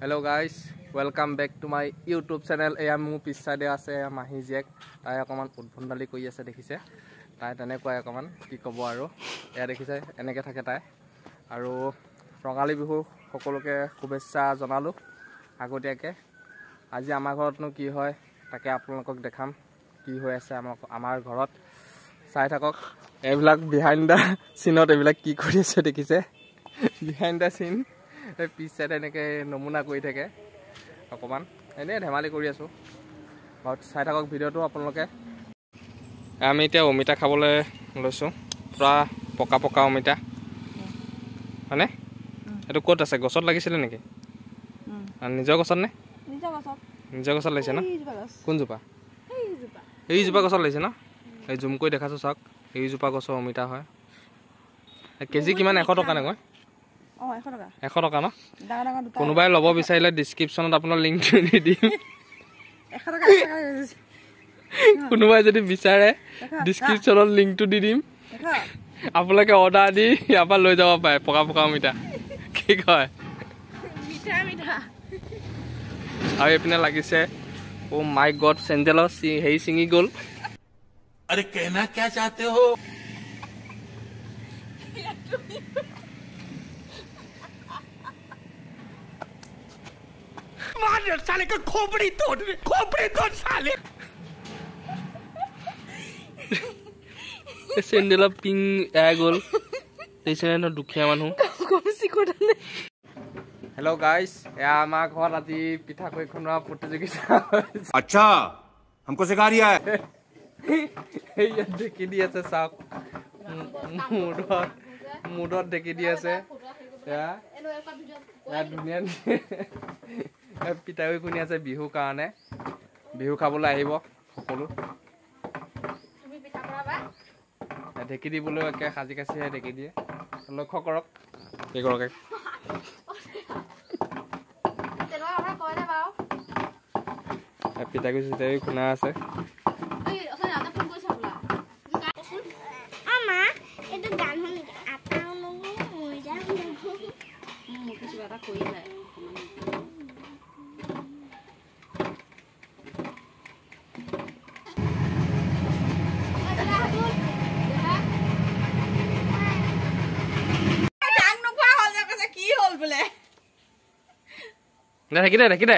Hello guys, welcome back to my YouTube channel. এয়া মোৰ পিছ চাইডে আছে মাহী জীয়েক, তাই অকণমান উদ্ভণ্ডালি কৰি আছে দেখিছে। তাই তেনেকুৱাই অকণমান, কি ক'ব আৰু। এয়া দেখিছে এনেকৈ থাকে তাই। আৰু ৰঙালী বিহু সকলোকে শুভেচ্ছা জনালোঁ আগতীয়াকৈ। আজি আমাৰ ঘৰতনো কি হয় তাকে আপোনালোকক দেখাম, কি হৈ আছে আমাৰ ঘৰত, চাই থাকক। এইবিলাক বিহাইণ্ড the চিনত এইবিলাক কি কৰি আছে দেখিছে, বিহাইণ্ড the চিন এই পিছ চাইডে এনেকৈ নমুনা কৰি থাকে, অকণমান এনেই ধেমালি কৰি আছোঁ। বাৰু চাই থাকক ভিডিঅ'টো আপোনালোকে। আমি এতিয়া অমিতা খাবলৈ লৈছোঁ, পূৰা পকা পকা অমিতা হয়নে? এইটো ক'ত আছে, গছত লাগিছিলে নেকি? নিজৰ গছত নে? নিজৰ গছত লাগিছে ন? কোনজোপা? এইজোপা গছত লাগিছে ন? এই জুম কৰি দেখাইছোঁ চাওক, এইজোপা গছৰ অমিতা হয়। কেজি কিমান? 100 টকা নে কয়? 100 টকা ন? কোনোবাই ল'ব বিচাৰিলে ডিছক্ৰিপশ্যনত আপোনাৰ লিংকটো দি দিম। কোনোবাই যদি বিচাৰে ডিছক্ৰিপশ্যনত লিংকটো দি দিম, আপোনালোকে অৰ্ডাৰ দি ইয়াৰ পৰা লৈ যাব পাৰে পকা পকা অমিতা। কি কয়? আৰু এইপিনে লাগিছে, অ' মাই গড, চেণ্ডেলৰ হেৰি ছিঙি গ'ল। আৰে কেনা ক্যা চাহতে হো? साले का खोपड़ी तोड़, खोपड़ी तोड़ साले। চেণ্ডেলৰ পিং এৰাই গ'ল। দেখিছেনে ন দুখীয়া মানুহ। হেল্ল' গাইজ, এয়া আমাৰ ঘৰত আজি পিঠাগুড়ি খুন্দোৱা প্ৰতিযোগিতা। আচ্ছা, हमको सिखा रिया है। ইয়াত ঢেঁকী দি আছে চাওক, মুডত ঢেঁকী দি আছে। এয়া ধুনীয়া পিঠাগুড়ি খুন্দি আছে বিহুৰ কাৰণে, বিহু খাবলৈ আহিব সকলো। ঢেঁকী দিবলৈ একে সাজি কাচিহে ঢেঁকী দিয়ে, লক্ষ্য কৰক এইগৰাকীক। পিঠাগুড়ি চিঠাগুড়ি খুন্দা আছে। ঢেঁকী দে, ঢেঁকী দে,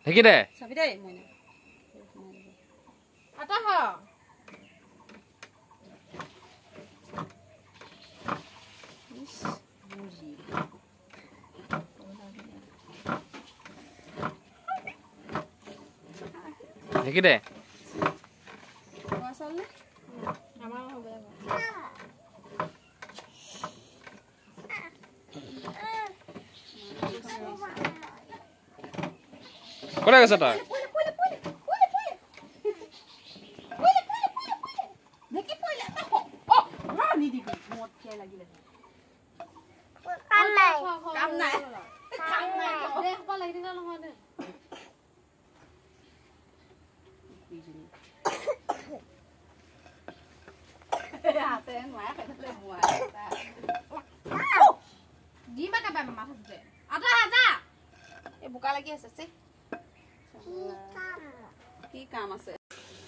ঢেঁকী দে। ঢেঁকী দে। কোনে গৈছ তই?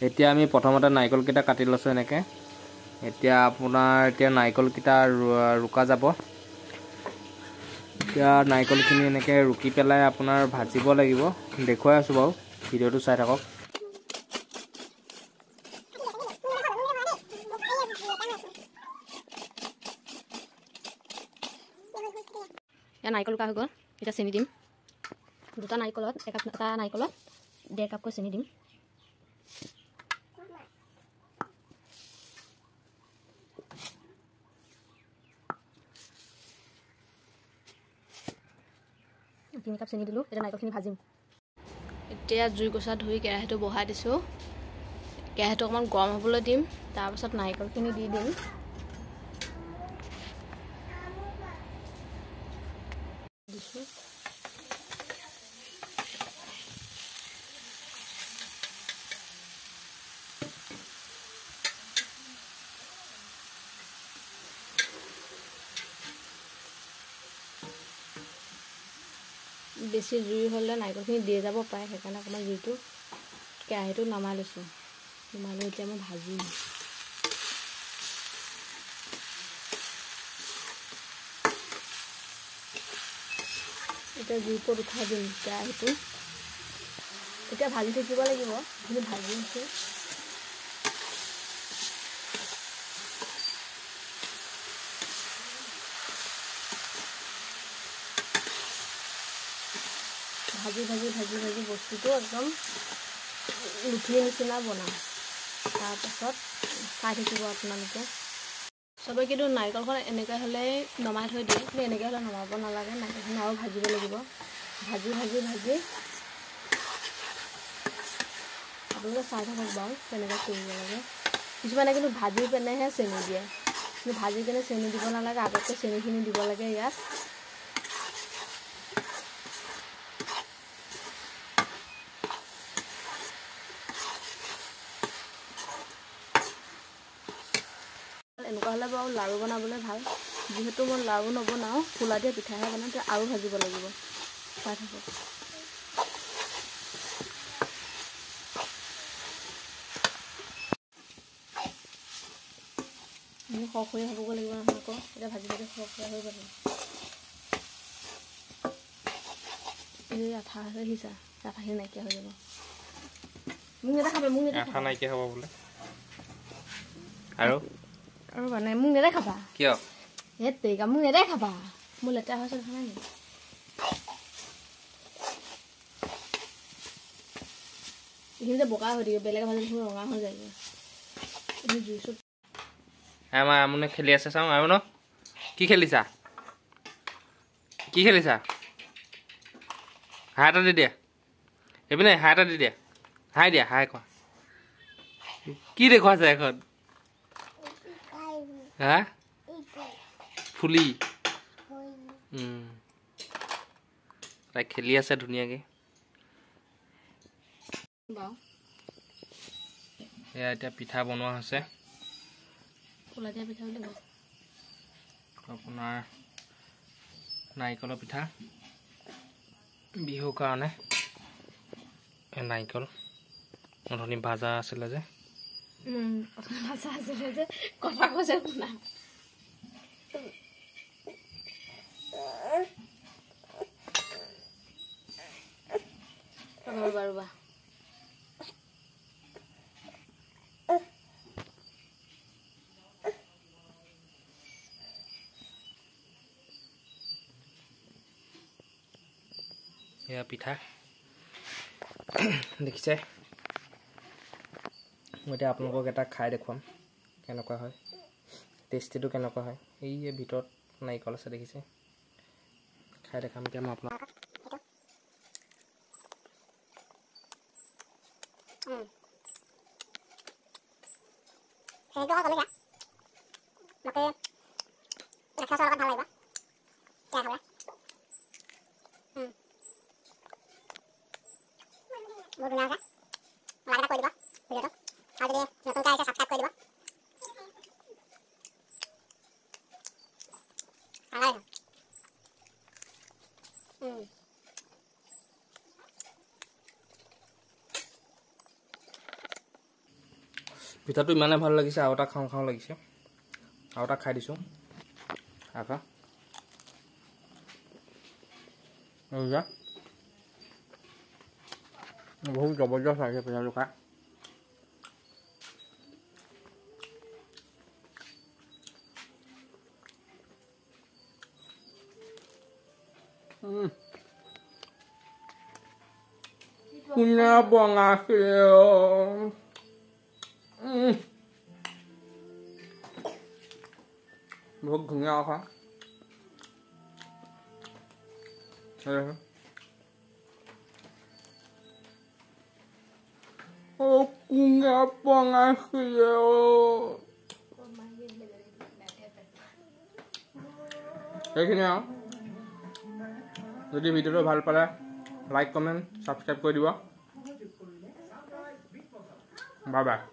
এতিয়া আমি প্ৰথমতে নাৰিকলকেইটা কাটি লৈছোঁ এনেকৈ। এতিয়া আপোনাৰ এতিয়া নাৰিকলকেইটা ৰুকা যাব। এতিয়া নাৰিকলখিনি এনেকৈ ৰুকি পেলাই আপোনাৰ ভাজিব লাগিব, দেখুৱাই আছোঁ বাৰু, ভিডিঅ'টো চাই থাকক। এতিয়া নাৰিকল ৰুকা হৈ গ'ল, এতিয়া চেনি দিম। দুটা নাৰিকলত একাপ, এটা নাৰিকলত 1.5 কাপকৈ চেনি দিম। তিনি কাপ চেনি দিলোঁ। এতিয়া নাৰিকলখিনি ভাজিম। এতিয়া জুই গছা ধুই কেৰাহীটো বহাই দিছোঁ। কেৰাহীটো অকণমান গৰম হ'বলৈ দিম, তাৰপাছত নাৰিকলখিনি দি দিম। দিছোঁ। বেছি জুই হ'লে নাৰিকলখিনি দিয়ে যাব পাৰে, সেইকাৰণে অকণমান জুইটো কেৰাহীটো নমাই লৈছোঁ। নমাই লৈ এতিয়া মই ভাজিম। এতিয়া জুইৰ ওপৰত উঠাই দিম কেৰাহীটো। এতিয়া ভাজি থাকিব লাগিব, এইখিনি ভাজি আছোঁ। ভাজি ভাজি ভাজি ভাজি বস্তুটো একদম লুঠিৰ নিচিনা বনাম। তাৰপাছত চাই থাকিব আপোনালোকে। চবে কিন্তু নাৰিকলখন এনেকৈ হ'লে নমাই থৈ দিয়ে, কিন্তু এনেকৈ হ'লে নমাব নালাগে। নাৰিকলখিনি আৰু ভাজিব লাগিব। ভাজি ভাজি ভাজি আপোনালোকে চাই থাকক বাৰু কেনেকৈ কৰিব লাগে। কিছুমানে কিন্তু ভাজি পেনেহে চেনি দিয়ে, কিন্তু ভাজি কেনে চেনি দিব নালাগে, আগতে চেনিখিনি দিব লাগে ইয়াত। এনেকুৱা হ'লে বাৰু লাড়ু বনাবলৈ ভাল। যিহেতু মই লাড়ু নবনাওঁ, খোলা দিয়া পিঠাহে বনাওঁ, তেতিয়া আৰু ভাজিব লাগিব। চাই থাকক। সৰসৰীয়া হ'বগৈ লাগিব নহয় আকৌ, এতিয়া ভাজি ভাজি সৰসৰীয়া হৈ যাব। এই আঠা দেখিছা, আঠাখিনি নাইকিয়া হৈ যাব। মোক নেদেখাবা, মোক নেদেখাবা। আঠা নাইকিয়া হ'ব বোলে। আৰু আৰু মানে মোক নেদেখাবা কিয়? হে তেৰিকা, মোক নেদেখাবা, মোৰ লেতেৰা হৈছে দেখা নাই নেকি? এইখিনি যে বগা হৈ থাকিব, বেলেগে ভাজি দেখোন ৰঙা হৈ যায়গৈ। এইখিনি জুই চুত। আমাৰ আমোনে খেলি আছে, চাওঁ। আৰু ন কি খেলিছা? কি খেলিছা? হাই এটা দি দিয়া, এইপিনে হাই এটা দি দিয়া, হাই দিয়া, হাই কোৱা। কি দেখুৱাইছে এখন? হা, ফুলি। তাই খেলি আছে ধুনীয়াকে। এয়া এতিয়া পিঠা বনোৱা হৈছে। আপোনাৰ নাৰিকলৰ পিঠা বিহুৰ কাৰণে। নাৰিকল অথনি ভাজা আছিলে যে, ভাজা আছিলে যে, কথা কৈছে শুনা। ৰ'বা ৰ'বা, এয়া পিঠা দেখিছে। মই এতিয়া আপোনালোকক এটা খাই দেখুৱাম কেনেকুৱা হয়, টেষ্টিটো কেনেকুৱা হয়। এই ভিতৰত নাৰিকল আছে দেখিছে, খাই দেখাম এতিয়া মই আপোনাক। পিঠাটো ইমানে ভাল লাগিছে, আৰু এটা খাওঁ খাওঁ লাগিছে, আৰু এটা খাই দিছোঁ। আকা বহুত জবৰদস্ত লাগিছে পিঠাটো খাই। কোনে বনাইছিলে? বহুত ধুনীয়া কথা। কোনে বনাইছিলে? সেইখিনিয়ে আৰু। যদি ভিডিঅ'টো ভাল পালে লাইক, কমেণ্ট, ছাবস্ক্ৰাইব কৰি দিব। Bye bye.